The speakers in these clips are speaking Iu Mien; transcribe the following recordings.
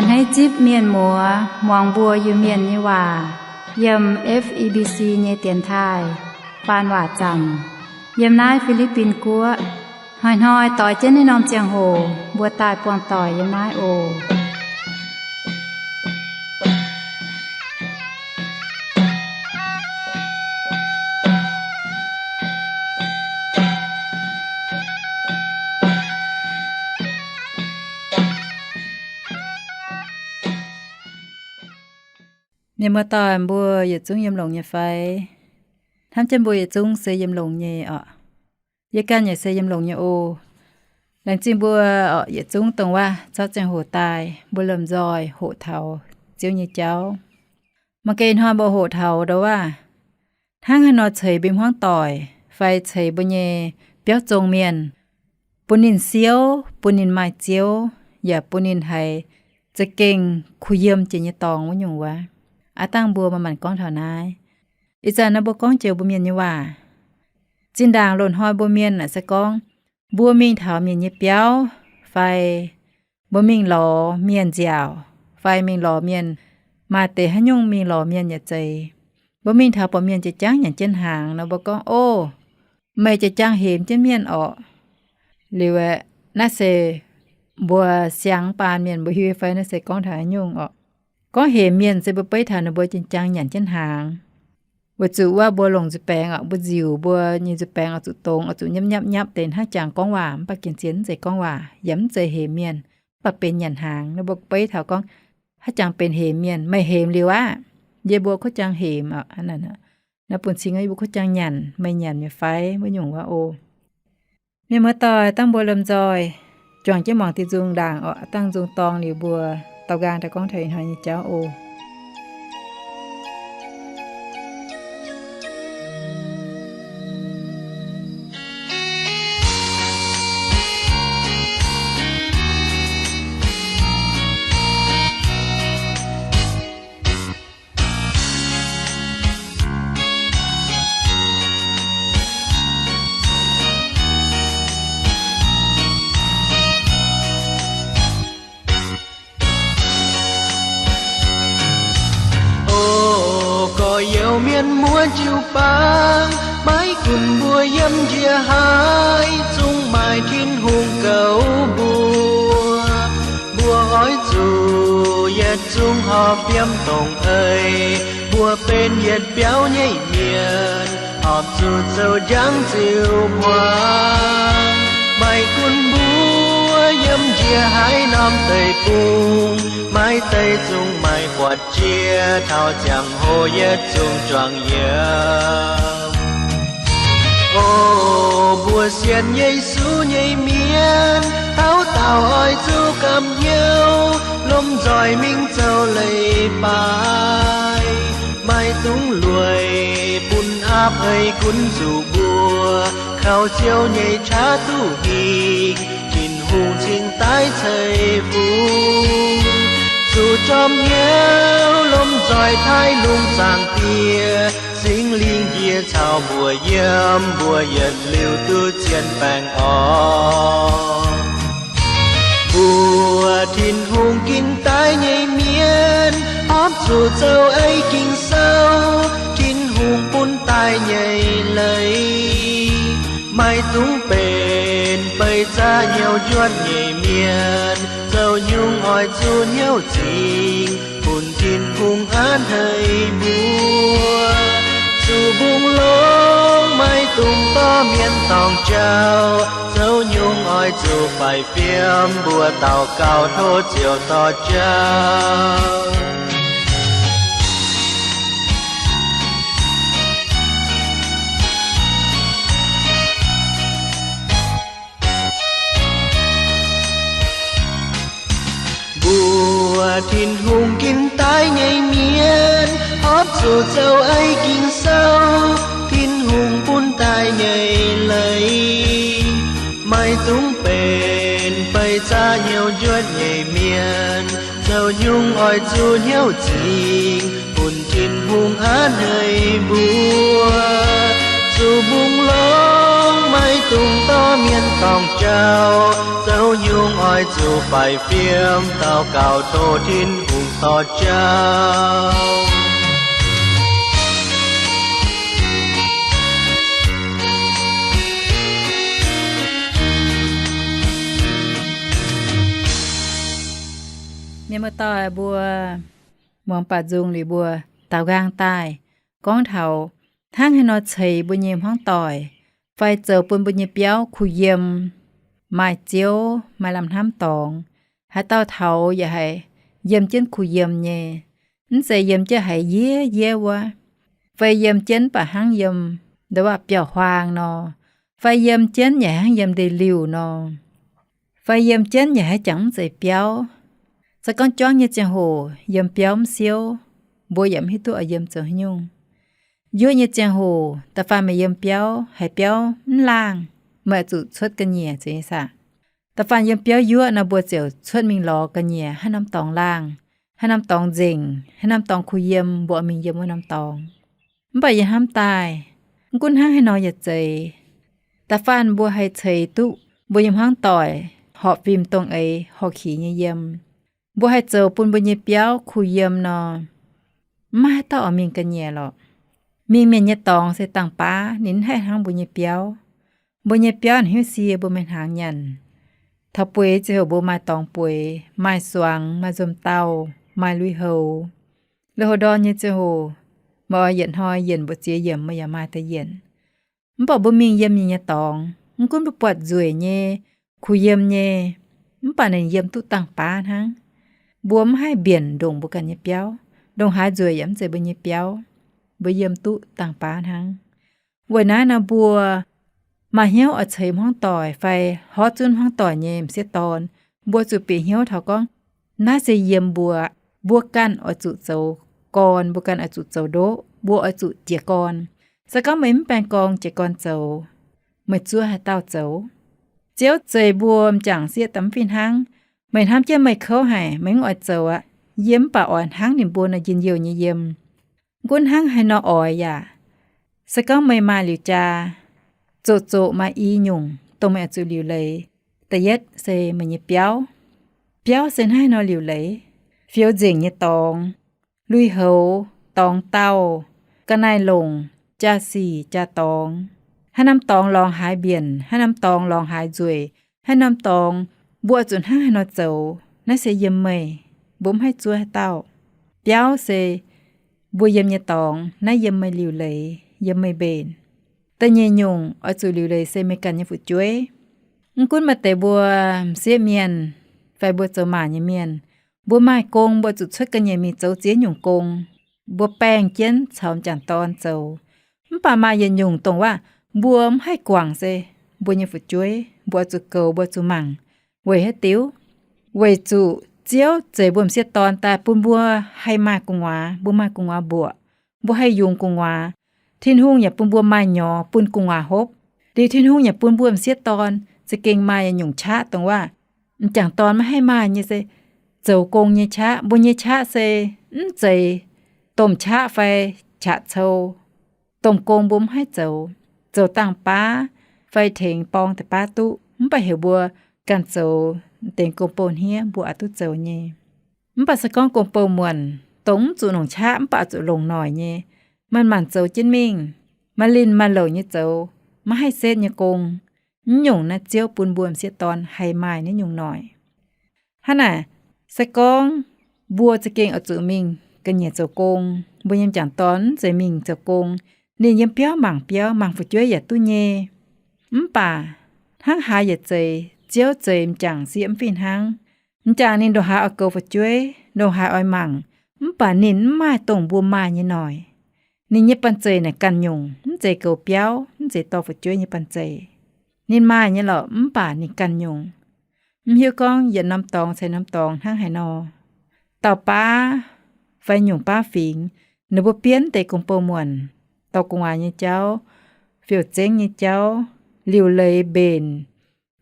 Hneiv zipv mienh muoz muangx mbuo Iu-Mienh nyei waac yiem F E B C nyei dienx taaih faan waac zanc yiem naaiv Fi^li^bin Guoqv. Hnoi-hnoi doix jienv naaiv norm ziangh hoc mbuo daaih buangh doic yiem naaiv oc. Mienh muoz-doic, mbuo yietc zungv yiem longx nyei fai? Hnamv jienv mbuo yietc zungv se yiem longx nyei oc. Yie ganh yaac se yiem longx nyei oc. Laengz zingh mbuo oc, yietc zungv dongh wuov zorqv ziangh hoc daaih mbuo lomh nzoih hoqc taux Ziouv nyei jauv. Maaih ganh hnoi mbuo hoqc taux ndau wuov, hnangv haaix nor ceix mbuo hmuangv doic fai ceix mbuo nyei biauv zong mienh, bun ninh siouv, bun ninh maaih Ziouv, yaac bun ninh haiz za'gengh kuh yiem jiex nyei dorngx wuov nyungc wuov. Aav dangh mbuo maaih maanc gorngv taux naaiv. Ih zanc naaiv mbuo gorngv joux mbuo mienh nyei waac. Zinh ndaangc loz-hnoi mbuo mienh naaic se gorngv mbuo mingh taux mienh nyei biauv, fai mbuo mingh lorz mienh nziaauc, fai mingh lorz mienh, maaih deix haaix nyungc mingh lorz mienh yaac zeiz, mbuo mingh taux buatc mienh jiex jangv nyanc jienv hnaangx nor, mbuo gorngv, Ov, meih jiex jangv hemx jienv mienh orqc. Liuz aeqv, naaiv se mbuo siang-baanh mienh, mbuo hiuv fai naaiv se gorngv taux haaix nyungc orqc. Gorngv hemx mienh se mbuo beiv taux ninh mbuo jiex jangv nyanc jienv hnaangx. Weic zuqc wuov mbuo longc nzuih baengx oc, mbuo nziuc mbuo nyei nzuih baengx oix zuqc dongz, oix zuqc nyapv nyapv nyapv deix hnangv jangx gorngv waac, mv baac gengh zien mv zeiz gorngv waac yaac mv zeiz hemx mienh, mv baac benx nyanc hnaangx. Naaiv mbuo beiv taux gorngv hnangv jangx benx hemx mienh, meih hemx liuz aqv, yie mbuo kuv jangx hemx oc. Naaiv bun cing yie mbuo kuv jangx nyanc, meih nyanc mi'aqv fai? Wuov nyungc wuov oc. Mienh muoz-doic, dangh mbuo lomh nzoih juangc jienv muangx diuh nzung ndaangc oc. Dangh nzung dorng liuz mbuo daaux nqaang daaih gorngv taux ih hnoi nyei jauv oc. O gorx-youz mienh muoz jiu-baang, maiv gunv mbuo yiem njiec haaix, zungv maaih Tin-Hungh goux mbuo. Mbuo oix zuqc yietc zungv horpc fiem dongh eix, mbuo benx yietc biauv nyei mienh, horpc zuqc zoux njang ziux hmuangx. Maiv gunv mbuo yiem njiec haaix norm deic-bung, maiv deix zungv maaih buatc jiex taux ziangh hoc yietc zungv juangc yiem. O mbuo sienx Yesu nyei mienh, taux daauh oix zuqc gamh hnyouv, lomh nzoih mingh zoux leiz-baaix. Maiv dungx lueic bun aapv hei gunv zuqc mbuo, kaux Ziouv nyei qaqv duqv hingh, Tin-Hungh cingx daaih ceix fungx. Zuqc jorm hnyouv lomh nzoih taaih lungh zaangc Diex, Singx Lingh njiec caux mbuo yiem, mbuo yietc liuz duqv zien baengh orn. Mbuo Tin-Hungh ginv daaih nyei mienh, horpc zuqc zoux ei Ging-Sou, Tin-Hungh bun daaih nyei leiz. Maiv dungx benx beiv zaqv hnyouv njuotv nyei mienh, zoux nyungc oix zuqc hnyouv zingx, bun Tin-Hungh hnangv haaix mbuo. Zuqc mbungh longx maiv dungx dorh mienh dorngc jauv, zoux nyungc oix zuqc faix fiem, mbuo daux gaux tov Ziouv dorh jauv. Mbuo Tin-Hungh ginv daaih nyei mienh, horpc zuqc zoux ei Ging-Sou, Tin-Hungh bun daaih nyei leiz. Maiv dungx benx beiv zaqv hnyouv njuotv nyei mienh, zoux nyungc oix zuqc hnyouv zingx, bun Tin-Hungh hnangv haaix mbuo. Zuqc mbungh longx maiv dungx dorh mienh dorngc jauv, zoux nyungc oix zuqc faix fiem daux gaux tov Tin-Hungh dorh jauv. Mienh muoz-doic mbuo, muangx baac nzung liuz mbuo daaux nqaang daaih gorngv taux hnangv haaix nor ceix mbuo nyei hmuangv doic fai zoux bun mbuo nyei biauv kuh yiem, maaih Ziouv, maaih lamh hnamv dorngx. Haaix dauh taux yaac haiz yiem jienv kuh yiem nyei, mv zeiz yiem jienv haiz yie yie wuov, fai yiem jienv baac hnangv yiem ndau wuov biauv-huaang nor, fai yiem jienv yaac hnangv yiem ndeic-liuh nor, fai yiem jienv yaac haiz jangx mv zeiz biauv. Se gorngv juangv nyei ziangh hoc yiem biauv mv siouv, mbuo yaac mv hiuv duqv oix yiem zoux haaix nyungc. Yuoqv nyei ziangh hoc da'faanh meih yiem biauv haiz biauv mv laangh, meih oix zuqc cuotv ga'nyiec zeiz nyei saah? Da'faanh yiem biauv yuoqv nor mbuo ziouc cuotv mingh lorz ga'nyiec haaix norm dorngx laangh, haaix norm dorngx nzengc, haaix norm dorngx kuh yiem mbuo oix mingh yiem wuov norm dorngx. Mv baac yie hnamv daaih, mv gunv hnangv haaix nor yaac zeiz, da'faanh mbuo haih ceix duqv mbuo nyei hmuangv doic horpc fim dongh eix horpc kix nyei yiem, mbuo haih zoux bun mbuo nyei biauv kuh yiem nor, mv maaih haaix dauh oix mingh ga'nyiec lorqc. Mingh mienh nyei dorngx se dangh baav, ninh mv haih hnangv mbuo nyei biauv. Mbuo nyei biauv hnyouv sie mbuo maiv hnaangx nyanc. Taux bueix ziangh hoc mbuo maaih dorngx bueix, maaih suangx, maaih nzomz dauh, maaih lui-houx. Lui-houx ndorn nyei ziangh hoc, meih oix yietc hnoi yienc mbu'ziex yiemc meih yaac maaih daaih yienc. Mv baac mbuo mingh yiem mienh nyei dorngx, mv gunv mbuo buatc nzueic nyei, kuh yiem nyei, mv baac ninh yiem duqv dangh baav hnangv. Mbuo mv haih mbienc ndongc mbuo ganh nyei biauv, ndongc haaix nzueic yaac mv zeiz mbuo nyei biauv, mbuo yiem duqv dangh baav hnangv. Weic naaiv nor mbuo maaih hnyouv oix ceix hmuangv doic fai horv zunv hmuangv doic nyei m'sieqv dorn, mbuo zuqc bieqc hnyouv taux gorngv, naaiv se yiem mbuo, mbuo ganh oix zuqc zoux gorn, mbuo ganh oix zuqc zoux ndoqv, mbuo oix zuqc jiez gorn. Se gorngv meih mv baengh gorngv jiez gorn zoux, meih zuov haaix dauh zoux? Ziouv zeix mbuo m'jangc sieqv daaih mv fih hnangv. Meih hnamv jienv meih kouv haic, meih mv oix zoux aqv. Yie mv baac oix hnangv ninh mbuo nor njien-youh nyei yiem. Mv gunv hnangv haaix nor oix yaac, se gorngv meih maaih liuz jaa, zoqc zoqc maaih i nyungc dongh meih oix zuqc liuc leiz. Da'yietv se meih nyei biauv. Biauv se hnangv haaix nor liuc leiz? Fioux nzengc nyei dorngx, lui-houx, dorngx dauh, ga'naaiv-longc, jaa-sic, jaa-dorngx. Haaix norm dorngx lorngx haaix mbienc, haaix norm dorngx lorngx haaix nzueic, haaix norm dorngx mbuo oix zuqc hnangv haaix nor zoux, naaiv se yiem meih, mbuo mv haih zuov haaix dauh. Biauv se mbuo yiem nyei dorngx, naaiv yiem meih liuc leiz, yiem meih mbenc. Da'nyeic nyungc oix zuqc liuc leiz se meih ganh nyei fu'jueiv. Mv gunv maaih deix mbuo m'sieqv mienh fai mbuo zoux maac nyei mienh, mbuo maaih gong mbuo zuqc cuotv ga'nyiec mingh zoux ziex nyungc gong, mbuo baengh jienv caux m'jangc dorn zoux. Mv baac maaih yietc nyungc dongh waac mbuo mv haih guangc se mbuo nyei fu'jueiv, mbuo oix zuqc goux, mbuo zuqc mangc. Weic haaix diuc? Weic zuqc Ziouv zeix mbuo m'sieqv dorn daaih bun mbuo haih maaih gu'nguaaz, mbuo maaih gu'nguaaz mbuoqc, mbuo haih yungz gu'nguaaz. Tin-Hungh yaac bun mbuo maaih nyorx bun gu'nguaaz hopv. Liuz Tin-Hungh yaac bun mbuo m'sieqv dorn za'gengh maaih yietc nyungc qaqv dongh waac m'jangc dorn maiv haih maaih nyei se zoux gong nyei qaqv. Mbuo nyei qaqv se mv zeiz domh qaqv fai qaqv cou. Domh gong mbuo mv haih zoux, zoux dangh baav fai tengx borng deix baav duqv, mv baac heuc mbuo ganh zoux deix gong-bou hniev mbuo oix duqv zoux nyei. Mv baac se gorngv gong-bou muonc dongh mv zuqc longc qaqv mv baac zuqc longc noic nyei, manc-manc zoux jienv mingh, maaih linh maaih louc nyei zoux, maiv haih setv nyei gong, mv nyungc naaiv Ziouv bun mbuo m'sieqv dorn haih maaih naaiv nyungc noic. Hnangv naaic, se gorngv mbuo za'gengh oix zuqc mingh ga'nyiec zoux gong, mbuo nyei m'jangc dorn mv zeiz mingh zoux gong, ninh yiem biauv mangc biauv, mangc fu'jueiv yaac duqv nyei. Mv baac hnangv haaix yaac zeiz, Ziouv zeix m'jangc sieqv mv fih hnangv. M'jangc ninh ndongc haaix oix goux fu'jueiv, ndongc haaix oix mangc, mv baac ninh mv maaih dongh mbuo maaih nyei noic. Ninh nyei banh zeic naaic ganh nyungc, mv zeiz goux biauv, mv zeiz dorh fu'jueiv nyei banh zeic. Ninh maaih nyei lorqc, mv baac ninh ganh nyungc. Mv hiuv gorngv yietc norm dorngx caux norm dorngx hnangv haaix nor. Dauh baav fai nyungc baav fingx, ninh mbuo bienv deix gong-bou muonc, dorh gu'nguaaz nyei jauv, fiouv-zengv nyei jauv, liuc leiz mbenc,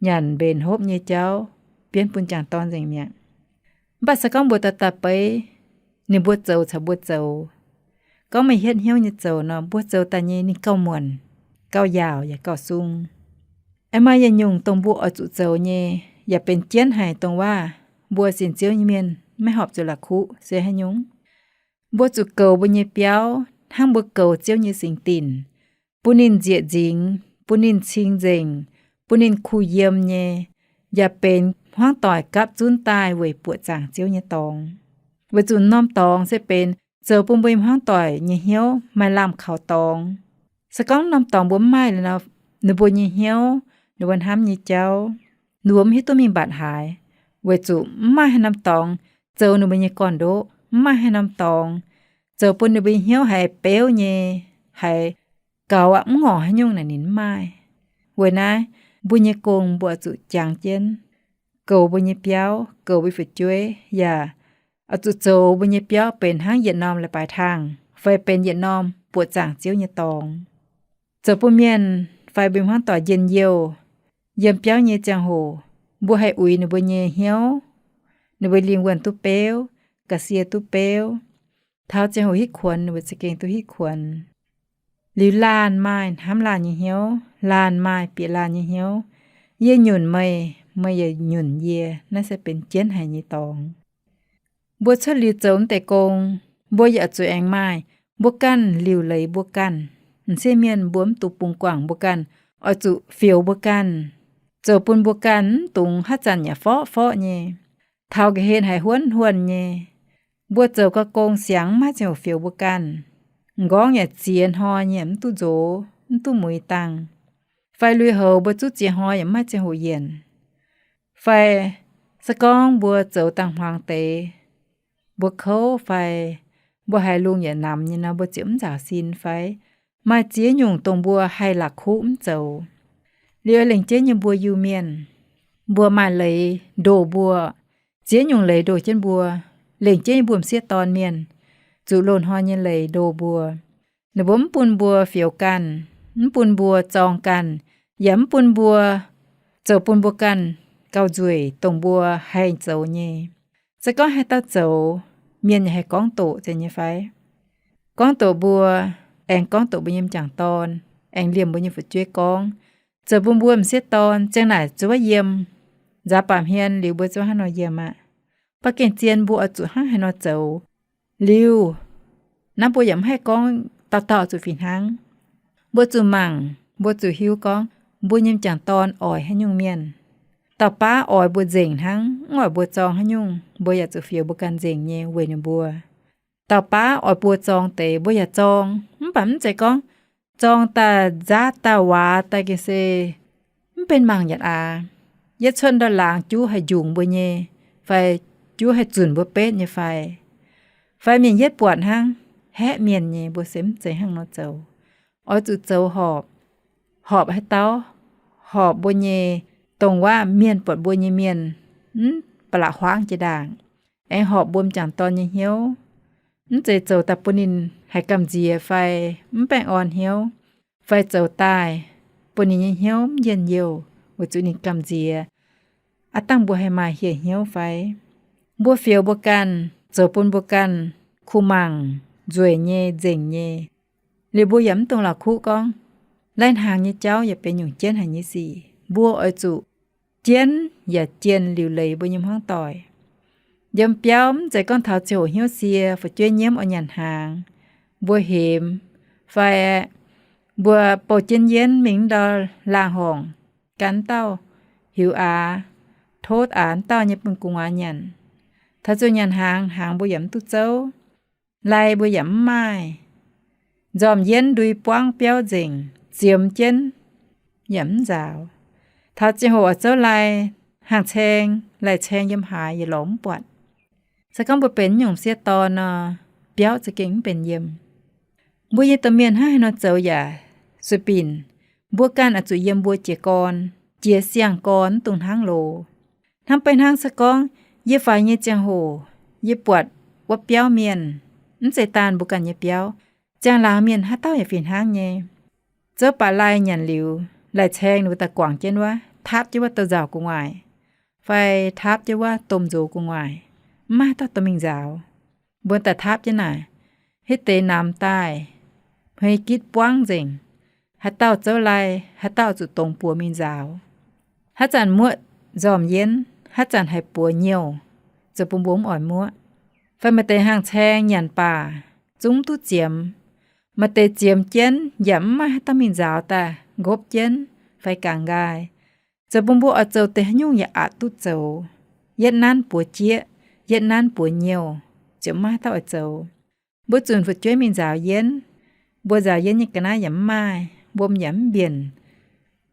nyanc mbenc hopv nyei jauv, bienv bun m'jangc dorn nzengc mi'aqv. Mv baac se gorngv mbuo daaih daaih beiv, ninh mbuo zoux caux mbuo zoux, gorngv meih hietv hnyouv nyei zoux nor, mbuo zoux daaih nyei ninh gauh muonc. gauh yaauc yaac gauh sung. Aengx maaih yietc nyungc dongh mbuo oix zuqc zoux nyei, yaac benx jienv haic dongh waac mbuo sienx Ziouv nyei mienh maiv horpc zuqc la'kuqv se haaix nyungc. Mbuo zuqc goux mbuo nyei biauv hnangv mbuo goux Ziouv nyei singx dinc, bun ninh nzieqc nzingx, bun ninh cing-nzengc, bun ninh kuh yiem nyei, yaac benx hmuangv doic gapv zunv daaih weic buoqc zaangc Ziouv nyei dorngx. Weic zuqc norm dorngx se benx zoux bun mbuo hmuangv doic nyei hnyouv maaih lamh kaux dorngx. Se gorngv norm dorngx mbuo mv maaih nor, ninh mbuo nyei hnyouv, ninh mbuo hnamv nyei jauv, ninh mbuo mv hiuv duqv mingh mbatc haaix, weic zuqc mv maaih haaix norm dorngx zoux ninh mbuo nyei gorn-ndoqv, mv maaih haaix norm dorngx zoux bun ninh mbuo nyei hnyouv haiz beuv nyei, haiz gaux aqv, mv ngorc haaix nyungc naaic ninh mv maaih. Weic naaiv, mbuo nyei gong mbuo oix zuqc jangx jienv goux mbuo nyei biauv, goux mbuo fu'jueiv, yaac oix zuqc zoux mbuo nyei biauv benx hnangv yietc norm leiz-baaix tangh fai benx yietc norm buoqc zaangc Ziouv nyei dorngx, zoux bun mienh fai mbuo hmuangv doic njien-youh. Yiem biauv nyei ziangh hoc, mbuo haih uix ninh mbuo nyei hnyouv, ninh mbuo lingh wuonh duqv beuv, ga'sie duqv beuv. Taux ziangh hoc hitv kuonx, ninh mbuo za'gengh duqv hitv kuonx. Liuz laanh maaih hnamv laanh nyei hnyouv, laanh maaih bieqc laanh nyei hnyouv. Yie nyunc meih, meih yaac nyunc yie, naaiv se benx jienv haic nyei dorngx. Mbuo cuotv liuz zoux mv deix gong, mbuo yaac zuqc aengx maaih mbuo ganh liuc leiz mbuo ganh. M'sieqv mienh mbuo mv dungx bungx guangc mbuo ganh, oix zuqc fioux mbuo ganh, zoux bun mbuo ganh mv dungx haaix zanc yaac forqv forqv nyei, taux ga'hlen haiz huonv huonv nyei. Mbuo zoux gau gong siangx mv maaih ziangh hoc fioux mbuo ganh. M'nqorngv yaac ziex hnoi nyei mv duqv nzox, mv duqv muix dangh. Fai lui-houx mbuo zuqv ziex hnoi yaac mv maaih ziangh hoc yienc. Fai se gorngv mbuo zoux dangh hmuangx deix, mbuo kouv fai mbuo haiz lungh yaac namx nyei nor, mbuo ziouc mv nzaaux sin fai maaih ziex nyungc dongh mbuo haih la'kuqv mv zoux. Liuz lengc jeiv nyei mbuo Iu-Mienh, mbuo maaih leiz ndoh mbuo, ziex nyungc leiz ndoh jienv mbuo. Lengc jeiv nyei mbuo m'sieqv dorn mienh, zuqc loz-hnoi nyei leiz ndoh mbuo. Ninh mbuo mv bun mbuo fioux ganh, mv bun mbuo zorng ganh, yaac mv bun mbuo zoux bun mbuo ganh gauh nzueic dongh mbuo haih zoux nyei. Se gorngv haaix dauh zoux, mienh yaac haih gorngv doqc zeiz nyei fai? Gorngv doqc mbuo, aengx gorngv doqc mbuo nyei m'jangc dorn, aengx liemh mbuo nyei fu'jueiv gorngv, zoux bun mbuo m'sieqv dorn ziang naaic zuov yiem, nzaaux baamh hmien liuz mbuo zuov hnangv nor yiem aqv. Ba'gengh zien mbuo oix zuqc hnangv haaix nor zoux. Liuz, naaiv mbuo yaac mv haih gorngv dauh dauh zuqc fih hnangv. Mbuo zuqc mangc, mbuo zuqc hiuv gorngv mbuo nyei m'jangc dorn oix haaix nyungc mienh. Dauh baav oix mbuo nzengc hnangv, mv oix mbuo zorng haaix nyungc, mbuo yaac zuqc fioux mbuo ganh nzengc nyei weic ninh mbuo. Dauh baav oix mbuo zorng deix, mbuo yaac zorng, mv baac mv zeiz gorngv zorng daaih nzatv daaih waac daaih gengh se mv benx mangc yaac aax. Yietv cuotv ndortv laangz juv haih njungc mbuo nyei, fai juv haih zunc mbuo betv nyei fai? Fai mienh yietv buatc hnangv, haeqv mienh nyei, mbuo se mv zeiz hnangv nor zoux. Oix zuqc zoux horpc. Horpc haaix dauh? Horpc mbuo nyei dongh waac mienh buatc mbuo nyei mienh mv ba'laqc huaangv jiex ndaangc. Aengx horpc mbuo m'jangc dorn nyei hnyouv. Mv zeiz zoux daaih bun ninh haiz gamh nziex fai mv baengh orn hnyouv, fai zoux daaih bun ninh nyei hnyouv mv njien-youh weic zuqc ninh gamh nziex. Aav dangh mbuo haih maaih hieh hnyouv fai? Mbuo fioux mbuo ganh, zoux bun mbuo ganh kuh mangc, nzueic nyei, nzengc nyei. Liuz mbuo yaac mv dungx la'kuqv gorngv, lai-hnaangx nyei jauv yaac benx nyungc jienv haic nyei sic. Mbuo oix zuqc jienv yaac jienh liuc leiz mbuo nyei hmuangv doic. Yiem biauv mv zeiz gorngv taux ziangh hoc hnyouv sie, fu'jueiv nyiemv oix nyanc hnaangx, mbuo hemx, fai mbuo bouh jienv yienv mingh ndau laangh horngc, gan dauh hiuv aax, tov aax dauh nyei bun gu'nguaaz nyanc. Taux ziangh nyanc hnaangx, hnaangx mbuo yaac mv duqv zouv. Lai mbuo yaac mv maaih. Nzormc yienv ndui buangv biauv nzengc, ziemx jienv yaac mv nzaaux. Taux ziangh hoc oix zouv lai, hangh caeng, lai-caeng yiem haaix yaac lorz mv buatc. Se gorngv mbuo benx nyungc sieqv dorn nor, biauv za'gengh mv benx yiem. Mbuo nyei domh mienh hnangv haaix nor zoux yaac sueih binc. Mbuo ganh oix zuqc yiem mbuo jiez gorn, jiez siang-gorn, mv dungx hnangv loz. Hnangv beiv hnangv se gorngv yie faix nyei ziangh hoc, yie buatc wuov biauv mienh, mv zeiz daanh mbuo ganh nyei biauv, ziangh laangz mienh haaix dauh yaac fih hnangv nyei. Zouv baac lai nyanc liuz, lai-caeng ninh mbuo daaih guangc jienv wuov, taapv jienv wuov douz-nzauc gu'nguaaic, fai taapv jienv wuov domh nzox gu'nguaaic, mv maaih haaix dauh dorh mingh nzaaux. Mbuo daaih taapv jienv naaic, hitv deix namx daaih, hmei gitv buangv nzengc. haaix dauh zouv lai, haaix dauh zuqc dongz buoz mingh nzaaux. Haaix zanc muoqv nzormc yienv, haaix zanc haiz buoz nyouh, zoux bun mbuo mv oix muoqv. Fai maaih deix hnaangx-caeng nyanc baac zungv duqv ziemx. Maaih deix ziemx jienv yaac mv maaih haaix dauh mingh nzaaux daaih, nqopv jienv fai gangx nqaai. Zoux bun mbuo oix zoux deix haaix nyungc yaac aqc duqv zoux. Yietv nanv buoz jieqv, yietv nanv buoz nyouh, ziouc mv maaih haaix dauh oix zoux. Mbuo zunc fu'jueiv mingh nzaaux yienv, mbuo nzaaux yienv nyei ga'naaiv yaac mv maaih, wuom yaac mv mbienc.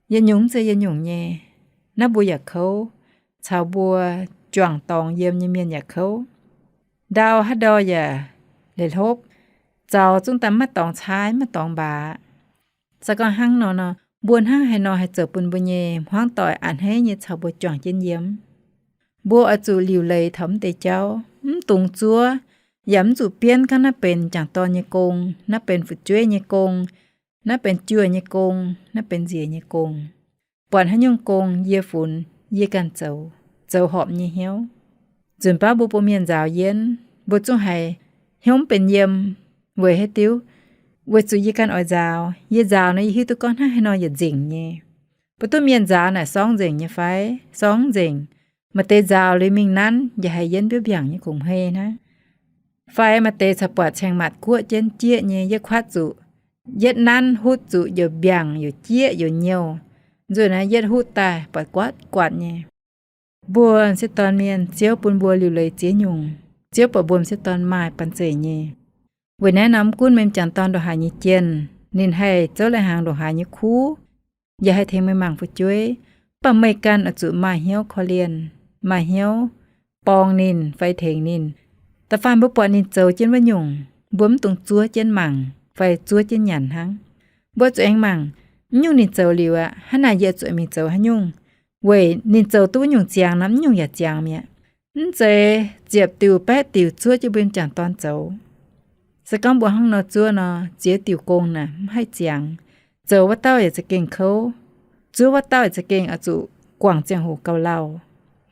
Yietc nyungc mv zeiz yietc nyungc nyei. Naaiv mbuo yaac kouv, caux mbuo juangc dorngx yiem nyei mienh yaac kouv. Ndau haaix ndau yaac leiz hlopv, zaux zungv daaih maiv dorngx caaiv, maiv dorngx mbaatc. Se gorngv hnangv nor nor, mbuo hnangv haaix nor haih zoux bun mbuo nyei hmuangv doic a'hneiv nyei caux mbuo juangc jienv yiem? Mbuo oix zuqc liuc leiz taux mv deix jauv, mv dungx zuov, yaac mv zuqc bienv gorngv naaiv benx jangc dorn nyei gong, naaiv benx fu'jueiv nyei gong, naaiv benx juoh nyei gong, naaiv benx nziex nyei gong. Buatc haaix nyungc gong yie funx, yie ganh zoux, zoux horpc nyei hnyouv. Nzunc baav mbuo bun mienh nzaaux yienv, mbuo zungv haiz hnyouv mv benx yiem. Weic haaix diuc? Weic zuqc yie ganh oix nzaaux. Yie nzaaux nor, yie hiuv duqv gorngv hnangv haaix nor yietc nzengc nyei. Mbuo duqv mienh nzaaux naaic sorng nzengc nyei fai? Sorng nzengc. Maaih deix nzaaux liuz mingh nanv yaac haiz yienv mbiouv mbiaangc nyei kungx hmei hnangv. Fai maaih deix caux buatc caeng-matc guoqv jienv jieqv nyei, yietv kuatv zuqc, yietv nanv hutv zuqc youc mbiaangc youc jieqv youc nyouh. Nzunc naaiv yietv hutv daaih buatc guatv guatc nyei. Mbuo m'sieqv dorn mienh, Ziouv bun mbuo liuc leiz ziex nyungc. Ziouv buatc mbuo m'sieqv dorn maaih banh zeic nyei. Weic naaiv nor mv gunv meih m'jangc dorn ndongc haaix nyei jienh, ninh haih zouv lai-hnaangx ndongc haaix nyei kuv, yaac haih tengx meih mangc fu'jueiv, mv baac meih ganh oix zuqc maaih hnyouv korv-lienh, maaih hnyouv borng ninh fai tengx ninh. Da'faanh mbuo buatc ninh zoux jienv wuov nyungc, mbuo mv dungx zuov jienv mangc fai zuov jienv nyanc hnangv. Mbuo zuqc aengx mangc, mv nyungc ninh zoux liuz aqv, hnangv naaic yie zuqc mingh zoux haaix nyungc, weic ninh zoux duqv wuov nyungc ziangx nor, mv nyungc yaac ziangx mi'aqv. Mv zeiz ziepc diuc baeqv diuc zuov jienv mbuo m'jangc dorn zoux. Se gorngv mbuo hnangv nor zuov nor, ziex diuc gong naaic mv haih ziangx. Zoux wuov dauh yaac za'gengh kouv, zuov wuov dauh yaac za'gengh oix zuqc guangc ziangh hoc gauh lauh.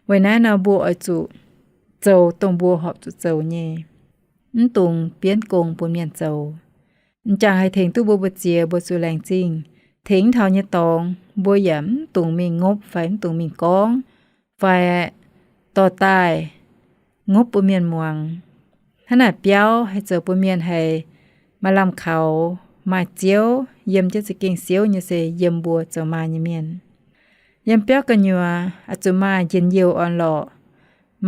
Weic naaiv nor mbuo oix zuqc zoux dongh mbuo horpc zuqc zoux nyei, mv dungx bienv gong bun mienh zoux. M'jangc haih tengx duqv mbuo mbu'ziex, mbuo zuqc laengz zingh. Tengx mv taux nyei dorngx, mbuo yaac mv dungx mingh ngopv fai mv dungx mingh gorngv, fai dorh daaih ngopv bun mienh muangx. Hnangv naaic biauv haih zoux bun mienh haiz maaih lamh kaux, maaih ziouv, yiem jienv za'gengh siouv nyei se yiem mbuo zoux maa nyei mienh. Yiem biauv gu'nyuoz oix zuqc maaih njien-youh orn-lorqc,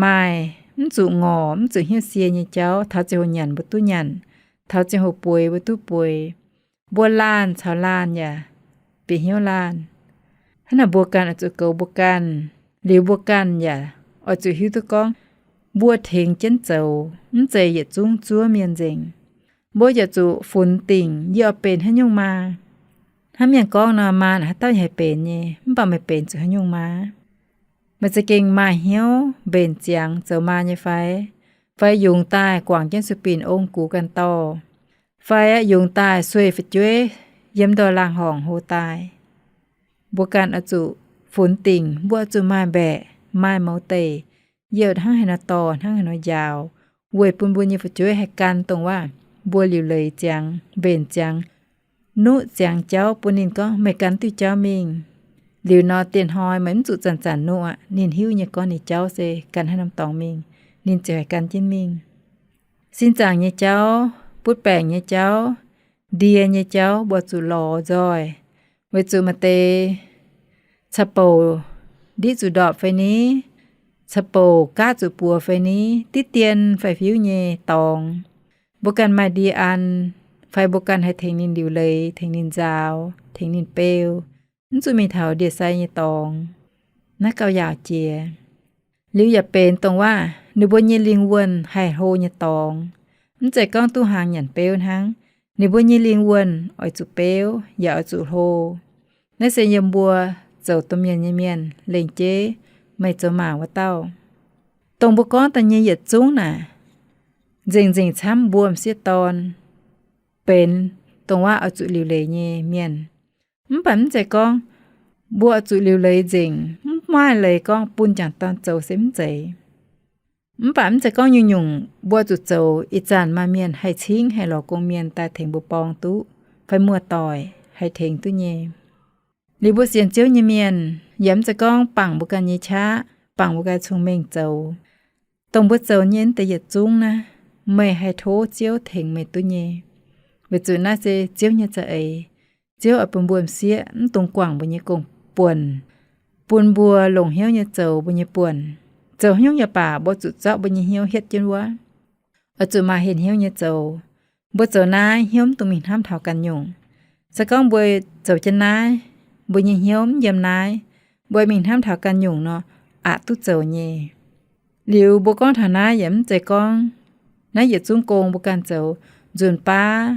maaih mv zuqc ngorc mv zuqc hnyouv sie nyei jauv, taux ziangh hoc nyanc mbuo duqv nyanc, taux ziangh hoc bueix mbuo duqv bueix. Mbuo laanh caux laanh yaac bieqc hnyouv laanh. Hnangv naaic mbuo ganh oix zuqc goux mbuo ganh, liuz mbuo ganh yaac oix zuqc hiuv duqv gorngv mbuo tengx jienv zoux, mv zeiz yietc zungv zuov mienh nzengc. Mbuo yaac zuqc funx dingc yie oix benx haaix nyungc maa. Hnangv mienh gorngv nor, maa naaic haaix dauh haih benx nyei, mv baac meih benx zuqc haaix nyungc maa? Meih za'gengh maaih hnyouv mbenc ziangx zoux maa nyei fai? Fai yungz daaih guangc jienv sueih binc ong gux ganh dorh? Fai yungz daaih sueih fu'jueiv yiem ndorh laangz horngc hlo daaih? Mbuo ganh oix zuqc funx dingc, mbuo oix zuqc maaih mbaeqc, maaih mouz deic, yie hnangv haaix nor dorh, hnangv haaix nor njaaux, weic bun mbuo nyei fu'jueiv haih gan dongh waac mbuo liuc leiz ziangx, mbenc ziangx, nuqv ziangx jauv bun ninh gorngv, meih gan diuh jauv mingh. Liuz nor, dieh hnoi meih mv zuqc zanc-zanc nuqv aqv. Ninh hiuv nyei gorngv ninh jauv se gan haaix norm dorngx mingh, ninh ziouc haih gan jienv mingh. Sin zaangc nyei jauv, butv baengc nyei jauv, ndie nyei jauv, mbuo zuqc lorz nzoih, weic zuqc maaih deix caux bouc ndiqv zuqc ndorpc fai ni, caux bouc gaav zuqc buoz fai ni, diqv dien fai fiuv nyei dorngx. Mbuo ganh maaih ndie an, fai mbuo ganh haih tengx ninh liuc leiz, tengx ninh nzaaux, tengx ninh beu, mv zuqc mingh taux ndie-sai nyei dorngx. Naaiv gauh yaauc jiex. Liuz yaac benx dongh waac ninh mbuo nyei lingh wuonh haih hlo nyei dorngx. Mv zeiz gorngv duqv hnaangx nyanc beuv hnangv. Ninh mbuo nyei lingh wuonh oix zuqc beuv yaac oix zuqc hlo. Naaiv se yiem mbuo zoux domh mienh nyei mienh lengc jeiv meih zoux maanc wuov dauh. Dongh mbuo gorngv daaih nyei yietc zungv naaic, nzengc-nzengc camv mbuo m'sieqv dorn benx dongh waac oix zuqc liuc leiz nyei mienh. Mv baac mv zeiz gorngv mbuo oix zuqc liuc leiz nzengc, mv maaih leiz gorngv bun m'jangc dorn zoux se mv zeiz. Mv baac mv zeiz gorngv nyungc-nyungc mbuo zuqc zoux. Ih zanc maaih mienh haih cingv haih lorz gong-mienh daaih tengx mbuo borng duqv fai muoz-doic. haih tengx duqv nyei. Liuz mbuo sienx Ziouv nyei mienh, yaac mv zeiz gorngv bangc mbuo ganh nyei qaqv, bangc mbuo ganh cong-mengh zoux. Dongh mbuo zoux nyei naaiv deix yietc zungv naaiv, meih haih tov Ziouv tengx meih duqv nyei. Weic zuqc naaiv se Ziouv nyei za'eix. Ziouv oix bun mbuo m'sieqv mv dungx guangc mbuo nyei gong-buonc, bun mbuo longc hnyouv nyei zoux mbuo nyei buonc. Zoux haaix nyungc yaac baac, mbuo zuqc zorqv mbuo nyei hnyouv hietv jienv wuov. Oix zuqc maaih henh hnyouv nyei zoux. Mbuo zoux naaiv, hnyouv mv dungx mingh hnamv taux ganh nyungc. Se gorngv mbuo zoux jienv naaiv, mbuo nyei hnyouv mv yiem naaiv, mbuo mingh hnamv taux ganh nyungc nor, aqc duqv zoux nyei. Liuz mbuo gorngv taux naaiv yaac mv zeiz gorngv naaiv yietc zungv gong mbuo ganh zoux, nzunc baav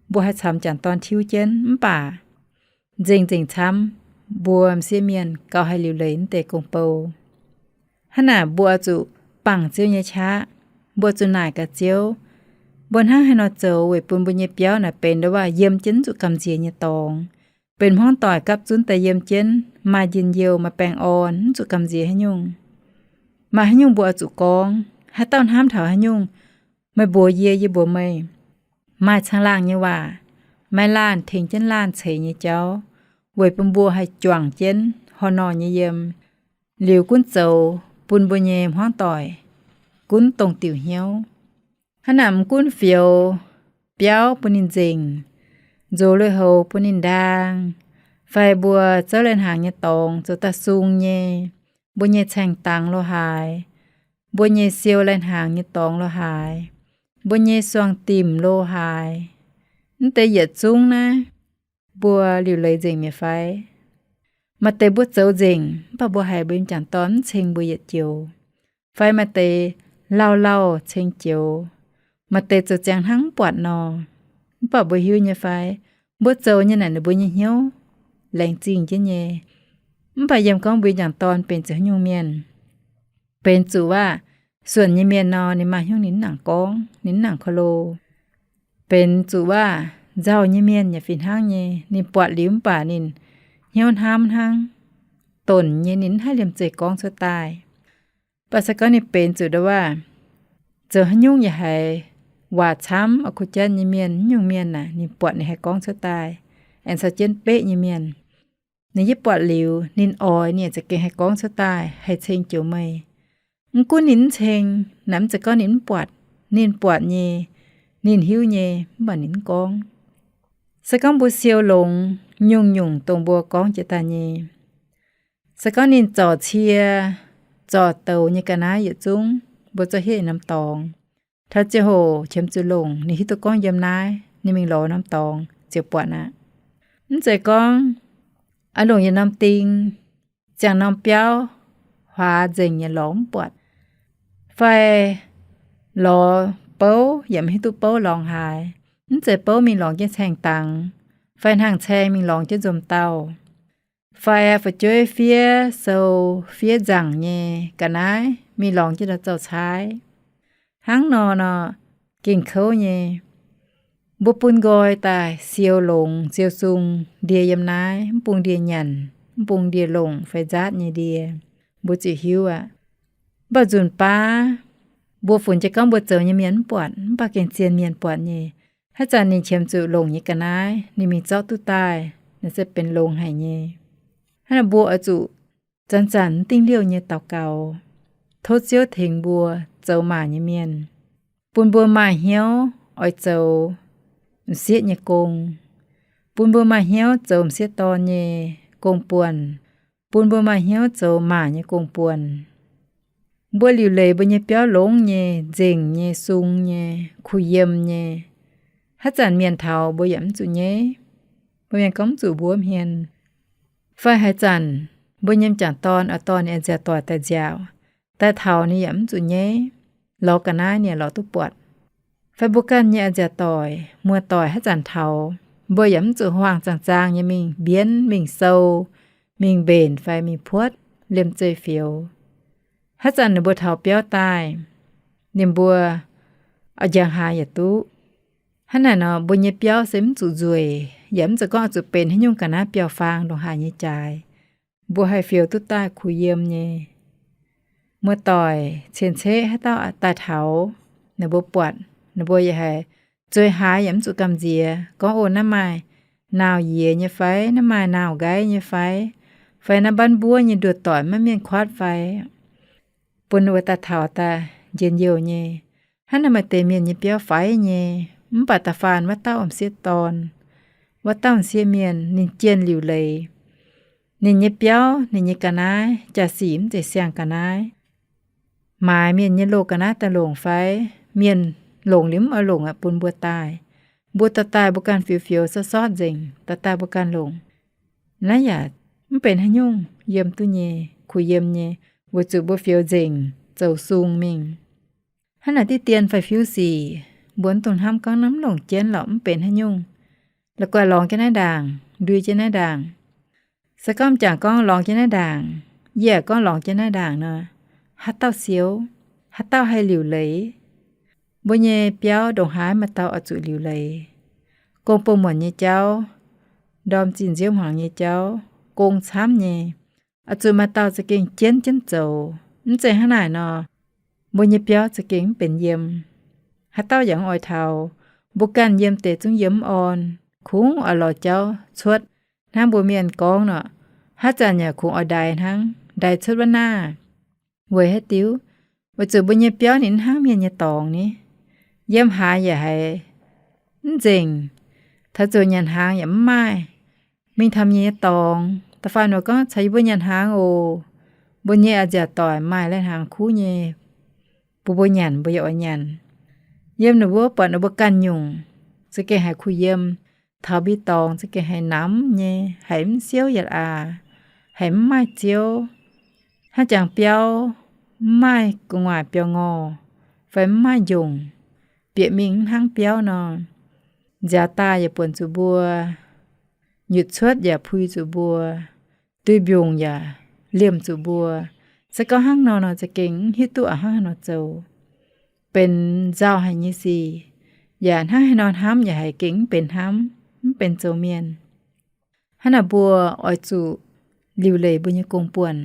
mbuo haih camx m'jangc dorn tiuv jienv. Mv baac nzengc-nzengc camv, mbuo m'sieqv mienh gauh haih liuc leiz naaiv deix gong-bou. Hnangv naaic, mbuo oix zuqc bangc Ziouv nyei qaqv. Mbuo zuqc naaic gaax Ziouv, mbuo hnangv haaix nor zoux weic bun mbuo nyei biauv naaic benx ndo waac yiem jienv mv zuqc gamh nziex nyei dorngx, benx hmuangv doic gapv zunv daaih yiem jienv, maaih njien-youh, maaih baengh orn, mv zuqc gamh nziex haaix nyungc. Maaih haaix nyungc mbuo oix zuqc gorngv, haaix dauh hnamv taux haaix nyungc, meih mbuox yie, yie mbuox meih. Maaih caangh laangh nyei waac, maaih laanh tengx jienv laanh ceix nyei jauv, weic bun mbuo haih juangc jienv horh nor nyei yiem. Liuz gunv zoux bun mbuo nyei hmuangv doic gunv dongh diuc hnyouv. Hnangv naaic, mv gunv fioux biauv bun ninh nzengc, nzox lui-houx bun ninh ndaang, fai mbuo zouv lai-hnaangx nyei dorngx zoux daaih sung nyei, mbuo nyei caeng dangx lo haaix, mbuo nyei siou lai-hnaangx nyei dorngx lo haaix, mbuo nyei suangx dimc lo haaix, mv deix yietc zungv naaiv, mbuo liuc leiz nzengc mi'aqv fai? Maaih deix mbuo zoux nzengc, mv baac mbuo haiz mbuo nyei m'jangc dorn mv ceng mbuo yietc joux, fai maaih deix lauh lauh ceng joux, maaih deix zoux ziangx hnangv mv buatc nor, mv baac mbuo hiuv nyei fai? Mbuo zoux nyei naaic ninh mbuo nyei hnyouv laengz zingh jienv nyei. Mv baac yiem gorngv mbuo nyei m'jangc dorn benx zuqc haaix nyungc mienh, benx zuqc waac-suonc nyei mienh nor, ninh maaih hnyouv ninh mv nangc gorngv, ninh mv nangc korv-lo. Benx zuqc waac-nzauh nyei mienh yaac fih hnangv nyei, ninh buatc liuz mv baac ninh hnyouv hnamv hnangv, donc nyei, ninh mv haih liemh zeih gorngv cuotv daaih. Mv baac se gorngv ninh benx zuqc ndo waac, zoux haaix nyungc yaac haiz waac camv, oix kuh jatv nyei mienh, nyungc mienh naaic ninh buatc ninh haih gorngv cuotv daaih, aengx caux jienv beqv nyei mienh. Ninh yaac buatc liuz ninh oix, ninh yaac za'gengh haih gorngv cuotv daaih, haih ceng joux meih. Mv gunv ninh mv ceng, naaic mv zeiz gorngv ninh mv buatc, ninh buatc nyei, ninh hiuv nyei, mv baac ninh mv gorngv. Se gorngv mbuo siou longx nyungc-nyungc dongh mbuo gorngv jiex daaih nyei, se gorngv ninh zorc cie, zorc douz nyei ga'naaiv yietc zungv, mbuo zorqv hietv norm dorngx, taux ziangh hoc qiemx zuqc longc, ninh hiuv duqv gorngv yiem naaiv, ninh mingh lorz norm dorngx ziouc buatc aqv. Mv zeiz gorngv aqv, longc yietc norm ding, ziangh norm biauv, huaax nzengc nyei lorz mv buatc, fai lorz bouv yaac mv hiuv duqv bouv lorngx haaix. Mv zeiz bouv mingh lorngx jienv caeng dangx, fai hnaangx-caeng mingh lorngx jienv nzomz dauh, fai fu'jueiv fiev sou, fiev nzaangc nyei ga'naaiv mingh lorngx jienv ndau zaux-caaiv. Hnangv nor nor, gengh kouv nyei. Mbuo bun nqoi daaih siou longx, siou sung ndie yiem naaiv, mv bung ndie nyanc, mv bung ndie longc fai nzaatv nyei ndie, mbuo ziouc hiuv aqv. Mv baac nzunc baav mbuo funx jienv gorngv mbuo zoux nyei mienh mv buatc, mv baac gengh zien mienh buatc nyei. Haaix zanc ninh qiemx zuqc longc nyei ga'naaiv, ninh mingh zorqv duqv daaih, naaiv se benx longx haic nyei. Hnangv naaic mbuo oix zuqc zanc-zanc mv dingh liouh nyei daux gaux, tov Ziouv tengx mbuo zoux maac nyei mienh, bun mbuo maaih hnyouv oix zoux m'sieqv nyei gong, bun mbuo maaih hnyouv zoux m'sieqv dorn nyei gong-buonc, bun mbuo maaih hnyouv zoux maac nyei gong-buonc. Mbuo liuc leiz mbuo nyei biauv longx nyei, nzengc nyei, sung nyei, kuh yiem nyei, haaix zanc mienh taux mbuo yaac mv zuqc nyeiv. Mbuo mienh gorngv mv zuqc mbuo hmien. Fai haaix zanc mbuo nyei m'jangc dorn oix dorh ninh a'nziaauc doic daaih nziaauc, daaih taux ninh yaac mv zuqc nyeiv, lorz ga'naaiv ninh yaac lorz duqv buatc. Fai mbuo ganh nyei a'nziaauc doic, muoz-doic haaix zanc taux, mbuo yaac mv zuqc huaang-zaangc zaang nyei mingh mbienv, mingh sou, mingh mbenc fai mingh puotv, liemh zeih fioux. Haaix zanc ninh mbuo taux biauv daaih, ninh mbuo oix njang haaix yaac duqv. Hnangv naaic nor, mbuo nyei biauv se mv zuqc nzueic, yaac mv zeiz gorngv oix zuqc benx haaix nyungc ga'naaiv biauv-faang ndongc haaix nyei jaaix, mbuo haih fioux duqv daaih kuh yiem nyei. Muoz-doic cien-ceqv haaix dauh daaih taux, ninh mbuo buatc, ninh mbuo yaac haiz zueiz haaix yaac mv zuqc gamh nziex gorngv, O, naaiv maaih nauz-yiex nyei fai, naaiv maaih nauz-nqaiv nyei fai, fai naaiv mbanv mbuov nyei nduoh doic maiv mienh kuaatv fai, bun wuov daaih taux daaih njien-youh nyei. Hnangv naaiv maaih deix mienh nyei biauv faix nyei, mv baac da'faanh wuov dauh m'sieqv dorn, wuov dauh m'sieqv mienh ninh jienh liuc leiz. Ninh nyei biauv, ninh nyei ga'naaiv jaa-sic mv zeiz siang ga'naaiv. Maaiz mienh nyei loz ga'naaiv daaih longc fai, mienh longc liuz mv oix longc aqv bun mbuo daaih. Mbuo dorh daaih mbuo ganh fioux-fioux sortv-sortv nzengc, dorh daaih mbuo ganh longc. Naaiv yaac mv benx haaix nyungc, yiem duqv nyei, kuh yiem nyei, weic zuqc mbuo fioux nzengc, zoux sung mingh. Hnangv naaic diqv dien fai fiuv sic, mbuo mv dungx hnamv gorngv naaiv mv longc jienv lorqc, mv benx haaix nyungc. La'guaih lorngx jienv naaiv ndaangc, ndui jienv naaiv ndaangc. Se gorngv m'jangc gorngv lorngx jienv naaiv ndaangc, yie yaac gorngv lorngx jienv naaiv ndaangc nor, haaix dauh siou? Haaix dauh haih liuc leiz? Mbuo nyei biauv ndongc haaix maaih dauh oix zuqc liuc leiz? Gong bou muonc nyei jauv, ndorm zinh nziouv hmuangx nyei jauv, gong camv nyei, oix zuqc maaih dauh za'gengh jienv jienv zoux. Mv zeiz hnangv naaic nor, mbuo nyei biauv za'gengh mv benx yiem. Haaix dauh yaac mv oix taux. Mbuo ganh yiem deix zungv yiem mv orn, kungx oix lorz jauv cuotv. Hnangv mbuo mienh gorngv nor, haaix zanc yaac kungx oix ndaix hnangv, ndaix cuotv wuov naaiv. Weic haaix diuc? Weic zuqc mbuo nyei biauv ninh mv hnangv mienh nyei dorngx ni. Yiem haaix yaac haiz mv nzengc. Taux ziouc nyanc hnaangx yaac mv maaih. Mingh taux mienh nyei dorngx, da'faanh ninh gorngv, caux yie mbuo nyanc hnaangx oc. Mbuo nyei a'nziaauc doic maaih lai-hnaangx kuv nyei, bun mbuo nyanc, mbuo yaac oix nyanc. Yiem ninh mbuo buatc ninh mbuo ganh nyungc, za'gengh haiz kuh yiem. Taux mbuo dorngx za'gengh haiz namx nyei, haiz mv siouv yietc aax, haiz mv maaih ziouv. Hnangv jangx biauv mv maaih gu'nguaaic biauv-ngorh, fai mv maaih njongc, bieqc mingh mv hnangv biauv nor, nziaaux daaih yaac buonc zuqc mbuo, nyutc cuotv yaac pui zuqc mbuo, dui mbiungc yaac liemh zuqc mbuo. Se gorngv hnangv nor nor, za'gengh mv hiuv duqv a'hnangv haaix nor zoux. Benx nzauh haic nyei sic, yaac hnangv haaix nor hnamv yaac haiz gengh mv benx hnamv, mv benx zoux mienh. Hnangv naaic mbuo oix zuqc liuc leiz mbuo nyei gong-buonc.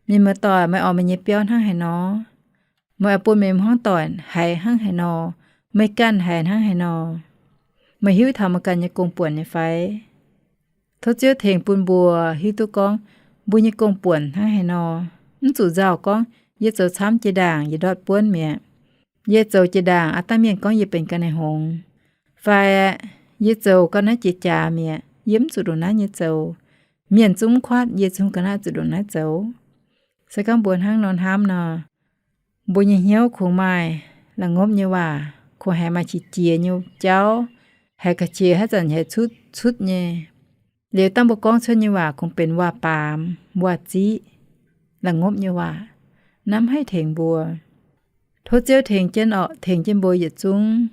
Mienh muoz-doic, meih oix meih nyei biauv hnangv haaix nor? Meih oix bun meih hmuangv doic haiz hnangv haaix nor? Meih ganh haiz hnangv haaix nor? Meih hiuv taux meih ganh nyei gong-buonc nyei fai? Tov Ziouv tengx bun mbuo hiuv duqv gorngv mbuo nyei gong-buonc hnangv haaix nor. Mv zuqc nzauh gorngv, yie zoux camv jiex ndaangc yie ndortv buonv mi'aqv. Yie zoux jiex ndaangc aav dangh mienh gorngv yie benx ga'naaiv hngongx. Fai yie zoux ga'naaiv jiex jaax mi'aqv, yie mv zuqc ndongc naaiv nyei zoux. Mienh zungv mv kuatv yie, zungv ga'naaiv zuqc ndongc naaiv zoux. Se gorngv mbuo hnangv nor hnamv nor, mbuo nyei hnyouv kungx maaih la'ngopv nyei waac, kungx haiz maaih qiex jiez nyei jauv, haiz ga'qiex haaix zanc haiz cutv cutv nyei. Liuz dangh mbuo gorngv cuotv nyei waac kungx benx waac-baamz, waac-ziqv, la'ngopv nyei waac, naaiv mv haih tengx mbuo. Tov Ziouv tengx jienv orqc, tengx jienv mbuo yietc zungv,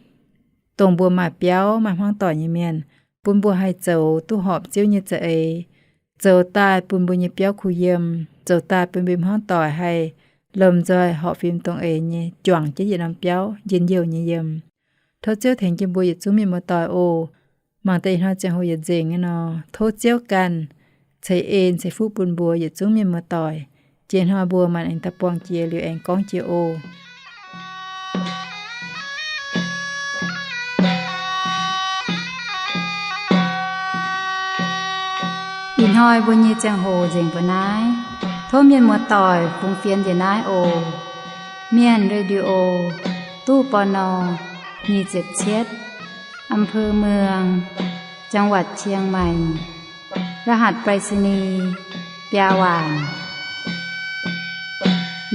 dongh mbuo maaih biauv maaih hmuangv doic nyei mienh, bun mbuo haih zoux duqv horpc Ziouv nyei za'eix, zoux daaih bun mbuo nyei biauv kuh yiem, zoux daaih bun mbuo hmuangv doic haih lomh nzoih horpc fim dongh eix nyei juangc jienv yietc norm biauv njien-youh nyei yiem. Tov Ziouv tengx jienv mbuo yietc zungv mienh muoz-doic oc. Mangc deix ih hnoi ziangh hoc yietc nzengc nyei nor, tov Ziouv ganh ceix en ceix fuqv bun mbuo yietc zungv mienh muoz-doic. Jiex hnoi mbuo maanc aengx daaih buangh jiex liuz aengx gorngv jiex oc. Ih hnoi mbuo nyei ziangh hoc nzengc mbuo naaiv. Tov mienh muoz-doic fungx fienx njiec naaiv oc. Mienh Radio, ตู้ ปณ. nyic ziepc cietv, อำเภอเมือง จังหวัดเชียงใหม่ รหัสไปรษณีย์ biaa waanc.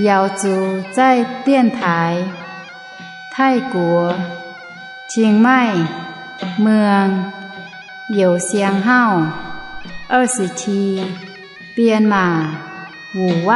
瑶族在电台 ไทกัว เชียงใหม่ เมือง 有限号 二十七 Myanmar 五万